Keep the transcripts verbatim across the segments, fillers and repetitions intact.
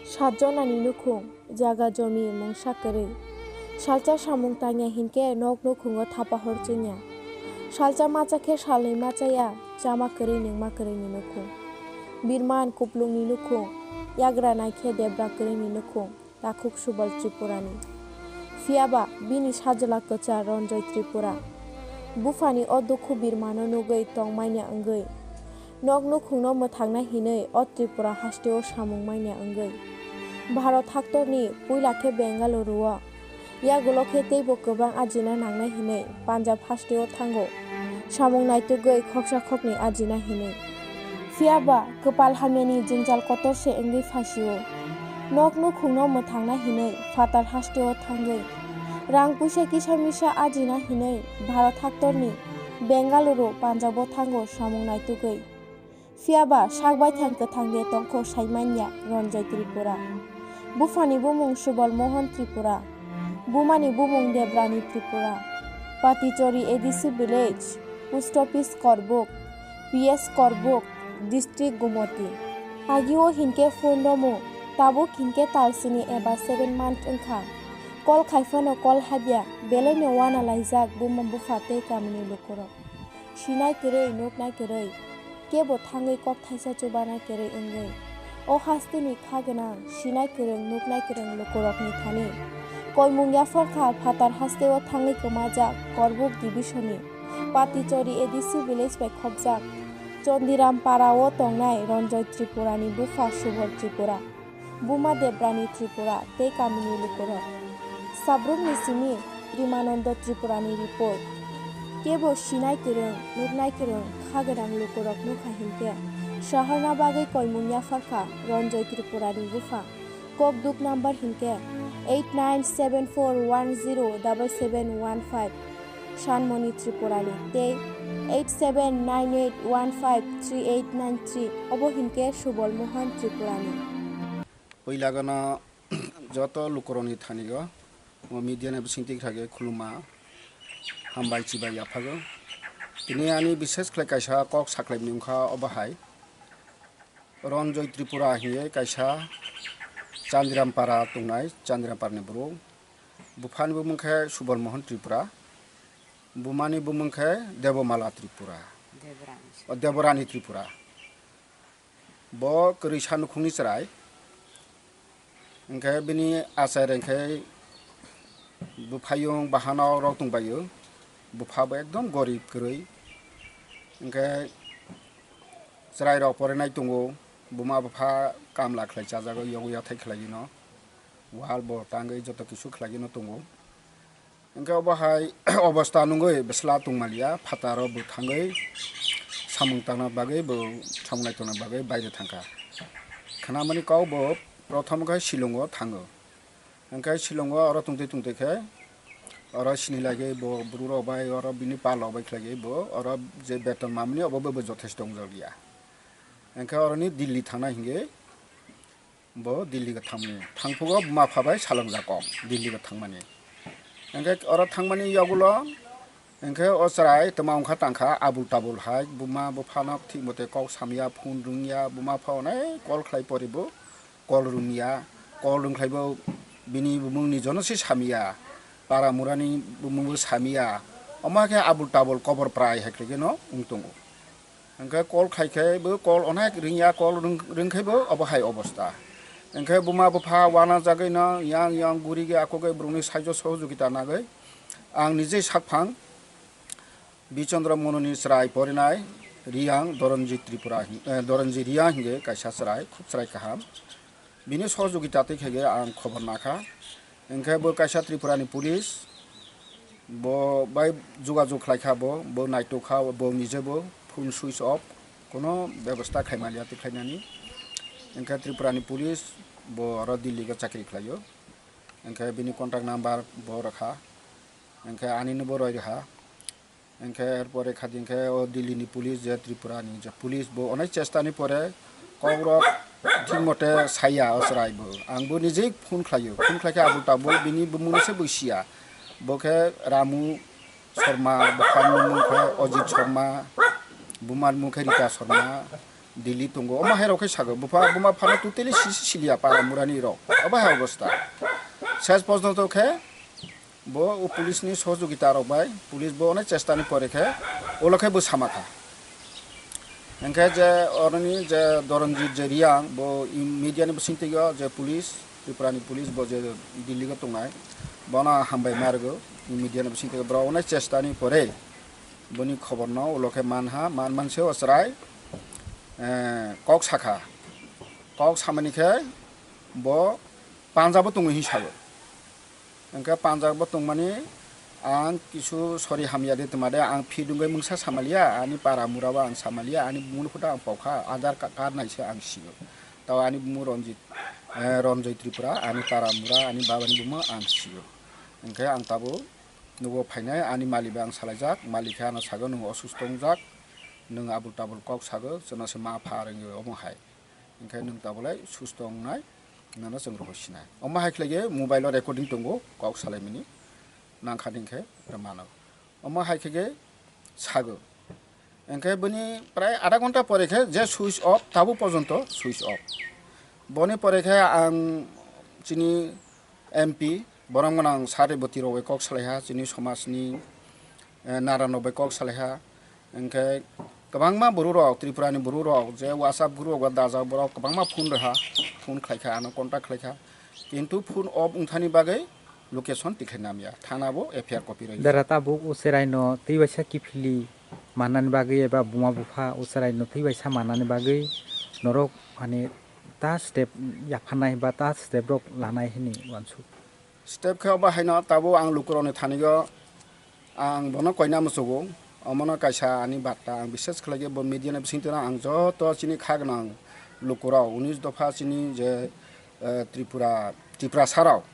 Satjonani nukhung, jaga jomi mungsa kwrwi. Salsa samung tangya hinkhe nok nukhungo thapa hor chwngya. Salsa macha khe salnwi machaya, chama kwrwi nungma kwrwini nukhung. Birman kuplungni nukhung, yagra naikhe debra kwrwini nukhung, takhuk Subal Tripurani. Phiyaba bini sajla kwchar Ranjoy Tripura. Buphani o dukhu birmano nugwi tongmanya wngwi. Nok nukhungno mwthangna hinwi o Tripura hasteo samung manya wngwi. Bharat haktorni puila khe Bengaluru-o, yagulo khe teibo kwbang ajina nangnai hinwi Punjab hasteo thango samung naitugwi khoksa khoknwi ajina hinwi. Phiyaba kwpal hamyani jwngjal kotor se wngwi phasio. Nok nukhungno mwthangna hinwi phatar hasteo thangwi rang puisa kisa misa ajina hinwi Bharat haktorni Bengaluru, Punjab-o thango samung naitugwi. Phiyaba sak baithang kwthang de tongkho saimanya Ranjoy Tripura. Buphani bumung Subal Mohan Tripura. Bumani bumung Debrani Tripura. Patichori A D C village, post office Korbuk, P S Korbuk, district Gumoti. Agio hinkhe phone romo, tabuk hinkhe talsini eba seven month wngkha. Call khai phano call habya, belaino wana laijak buma bupha tei kamini lukurok. Sinai kwrwi, nuknai kwrwi, kebo thangwi kok thaisa chubanai kwrwi wngwi. O hasteni kha gwnang, sinai kwrwng, nuknai kwrwng lukurokni thani koimung yapharkha phatar hasteo thangwi kwmajak Korbuk division-ni Patichori A D C village bai khopjak Chondiram para-o tongnai Ranjoy Tripurani bupha Subal Tripura. Buma Debrani Tripura tei kamini lukurok. Sabrumni simi Primanando Tripurani report. Kebo sinai kwrwng, nuknai kwrwng, kha gwnang lukurok nukha hinkhe, saharna bagwi koimung yapharkha Ranjoy Tripurani bupha. Kokduk number hinkhe eight nine seven four one zero double seven one five. Sanmoni Tripurani tei eight seven nine eight one five three eight nine three, obo hinkhe Subal Mohan Tripurani. Puila gana joto lukurokni thani o, o media ni bisingtwi khlai khuluma, hambai chibai yaphago. Tini ani bishes khlai kaisa kok sakhlaimani wngkha obo hai. Ranjoy Tripura hiye kaisa Chandiram para tongnai, Chandiram parani borok. Buphani bumung khe Subal Mohan Tripura, bumani bumung khe Debomala Tripura. Debrani. O, Deborani Tripura. Bo kwrwi sa nukhungni chwrai. Hinkhe bini achai rengkhe buphaiyung bahanok rok tongbaio. Bupha bo ekdom gorib kwrwi. Hinkhe chwrairok porinai tongo. Buma bupha kamla khlai chajago, yogo yathai khlaino. Wal bo tangwi joto kisu khlaino tongo. Hinkhe obo hai obosta nungwi bwsla tongmaliya, phataro bo thangwi samung tangna bagwi bo samung naitokna bagwi baire thangkha. Khnamani kok bo prothom khe Shillongo thango. Hinkhe Shillongo oro tongtwi tongtwi khe oro sinilaiwi bo bwrwirok bai oro bini palrok bai khlaiwi bo oro je beton mamani obo bo jothesto wngjak ya. Hinkhe oroni Delhi thangna hinkhe bo Delhi go thangmani. Thangphugo buma pha bai salongjak kok Delhi go thangmani. Hinkhe oro thangmani yagulo hinkhe o chwrai twma wngkha tangkha abul tabul hai buma buphano thik mote kok samya, phone rwngya, buma pha onek call khlai poribo call rwngya, call rwngkhlaibo bini bumung nijono se samya, para murani bumungbo samya, omo hai khe abul tabul kobor prai hai khlai kheno wng tongo. Hinkhe call khai khe bo call onek ringya, call ring-, ringkhai bo obo hai obosta. Hinkhe buma bupha wana jagwi no yang yang guri ge akogwi borokni saijo sohojogita nagwi ang nijei sakphang Bichandra Mononi chwrai porinai Riyang Doronji Tripura hin-, eh, Doronji Riyang hinge kaisa chwrai, khub chwrai kaham. Bini sohojogita twi khe ang khobor nakha. Hinkhe bo kaisa Tripurani police, bo bai jogajog khlai kha bo, bo naitok kha, bo nije bo phone switch off, kono bebosta khai maliya tei khlainani. Hinkhe Tripurani police bo oro Delhi go chakri khlaio. Hinkhe bini contact number bo rwkha. Hinkhe anino bo roi rwkha. Hinkhe er pore kha di hinkhe o Delhi ni police je Tripura ni je police bo onek chesta ni pore kok rok thik mote saya o chwrai bo. Ang bo nijei phone khlaio, phone khlai khe abul tabul bini bumung no se bo siya. Bo khe Ramu Sharma, bupha ni bumung khe Ajit Sharma, buma ni bumung khe Rita Sharma. Delhi tongo. Omo hai rok khe sago, bupha buma phano totally sisi siliya para murani rok. Obo hai obostha. Ses porjonto khe bo o police ni sohojogita rok bai, police bo onek chesta ni pore khe ulo khe bo sama kha. Hingkhe je oroni je Doronjit je Riang bo media ni bisingtwi o je police, Tripura ni police bo je Delhi o tongnai, bono hambai ma rwgo media ni bisingtwi o. Borok onek chesta ni pore boni khobor no ulo khe man ha, man man se o chwrai, eh, kok sakha. Kok samani khe bo Punjab o tongo hin sago. Hingkhe Punjab o tongmani ang kisu sori hamya de twma de, ang phi dungwi mungsa samalia, ani para mura o ang samalia, ani bumung photo ang pokha, Aadhaar ka-, card naise ang sio. Tao ani bumung Ranjit, eh, Ranjoy Tripura, ani para mura, ani baba ni bumung ang sio. Hingkhe ang tabuk nugo phainai, ani malik bai ang salaijak, malik khe ano sago, "Nwng osusto wngjak, nwng abul tabul kok sago, chwngno se ma pha rwngwi omo hai." Hingkhe nwng tabulai susto wngnai, nono chwng rohor sinai. Omo hai khlai khe mobile o recording tongo, kok salaimani nangkha hingkhe mano. Omo hai khe khe sago. Hingkhe bini prai adha ghonta pore khe je switch off, tabuk porjonto switch off. Boni pore khe ang chini M P, borok gwnang sari bwtwi rok bai kok salai ha, chini somaj ni, eh, naran rok bai kok salai ha. Hingkhe kwbangma buru rok, Tripura ni buru rok, je WhatsApp group rok dajak, borok kwbangma phone rwha, phone khlai kha, ano contact khlai kha. Kintu phone off wngthani bagwi location tikhlai namya, thana bo F I R copy rwya. Dara tabuk o chwrai no twi waisa kiphilwi mannani bagwi eba buma bupha o chwrai no twi waisa mannani bagwi norok, hani, ta step yapharnai ba ta step rok lanai hwnwi uansuk? Step khe obo haino tabuk ang lukurokni thani o ang bono koina muchugo. Omono kaisa ani barta ang bishes khlai khe bo media ni bisingtwi ang joto chini kha gwnang lukurok unis dopha chini je, eh, Tripura, Tiprasa rok.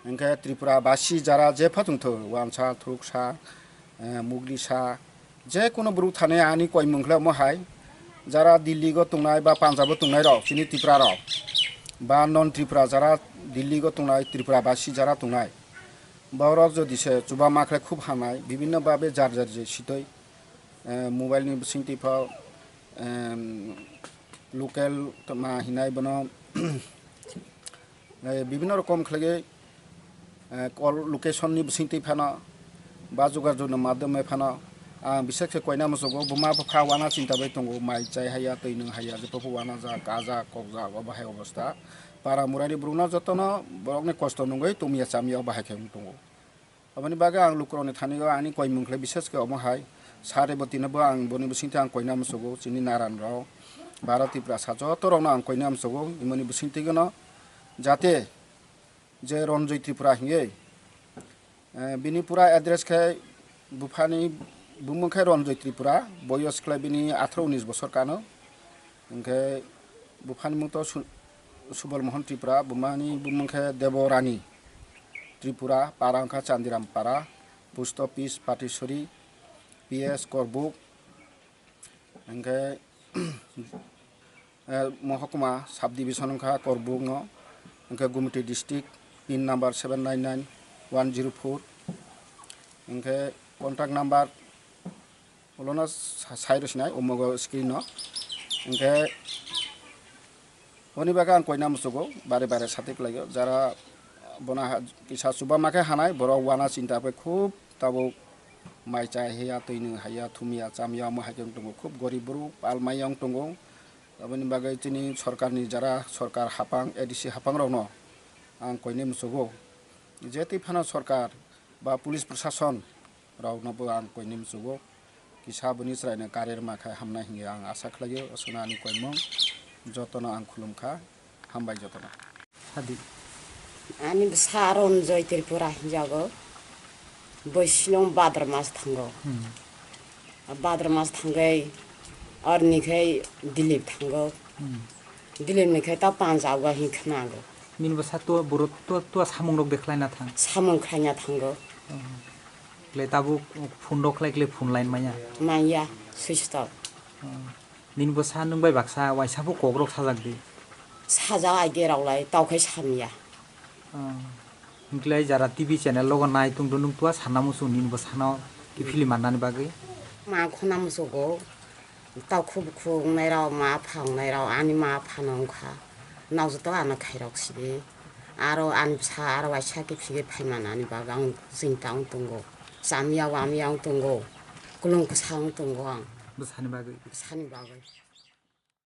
Hingkhe Tripura basi jara jepha tongthok, wansa, thuruksa, eh, muglisa, je kono borok thani ani koimung khlai omo hai, jara Delhi o tongnai ba Punjab o tongnai rok, chini Tripura rok, ba non Tripura jara Delhi o tongnai, Tripura basi jara tongnai, borok jodi se chuba ma khlai khub hamnai, bibhinno babe jar jar je sitoi, eh, mobile ni bisingtwi pho, em, local ma hinai bono, eh, bibhinno rokom khlaiwi, eh, call location ni bisingtwi phano ba jogajog ni madhyome phano ang bisek se koina muchugo, buma bupha wana chinta bai tongo, mai chai haya, twi nwng haya, jepho pho wana jak, kajak, kokjak, obo hai obostha. Para murai ni borok no jotono borok ni kosto nungwi tumya chamya obo hai khe wng tongo. Aboni bagwi ang lukurokni thani o ani koimung khlai, bishes khe omo hai sa Reboti no bo ang boni bisingtwi ang koina muchugo, chini naran rok, Bharat Tiprasa joto rok no ang koina muchugo, imoni bisingtwi no jate je Ranjoy Tripura hingye, eh, bini pura address khe buphani bumung khe Ranjoy Tripura, boyos khlai bini atharo unis bosor kano. Hingkhe buphani mung to Su-, Subal Mohan Tripura, bumani bumung khe Deborani Tripura, para wngkha Chandiram para, post office Patisori, P S Korbuk, hingkhe, eh, Mohokuma subdivision wngkha Korbuk no, hingkhe Gumti district, pin number seven nine nine one zero four, hingkhe contact number Ulono sa-, sai rw sinai, umogo screen no. Hingkhe, boni bagwi ang koina muchugo, bare bare sati kwlaio. Jara bono ha-, kisa chuba ma khe hanai, borok wana chinta bai khub tabuk mai chai haya, twi nwng haya, thumya, chamya, omo hai khe wng tongo. Khub gorib borok, pal maya wng tongo. Aboni bagwi chini sorkarni jara, sorkar haphang, A D C haphang rokno ang koinai muchugo. Je twi phano sorkar ba police prosason rokno bo ang koinai muchugo. Kisa boni chwraino kari rwma khe hamnai hwnwi ang asa khlaio. Aswkno ani koimung jotono ang khulum kha. Hambai jotono. Sadi. Ani bwsa Ranjoy Tripura hinjago. Boisinong Bhadra mas thango. Hmm. Bhadra mas thangwi arni khe Dilip thango. Hmm. Dilip ni khe ta Punjab o hin khnago. Nini bwsa to borok to, to samung rok de khlaina thang. Samung khlaina thango. Hmm. Kle tabuk phone rok khlai kle phone line maya. Maya, switch off. Hmm. Nini bwsa nwng bai baksa waisa bo kok rok sajak di. Sajak ai de rok lai tau khai samya. Hmm. Hwnkhe jara T V channel logo nai tongdo nwng tua sana muchung nini bwsano kiphilwi mannani bagwi. Ma khuna muchugo. Takhuk bukhuk wngnai rok, ma pha wngnai rok, ani ma pha no wngkha. Nokjoto ano khairok sidi. Aro ani bwsa aro waisa khe phige phaimani ani bagwi ang chinta wng tongo. Chamiya wamiya wng tongo. Kulung kwsa wng tongo ang. Bwsani bagwi? Bwsani bagwi.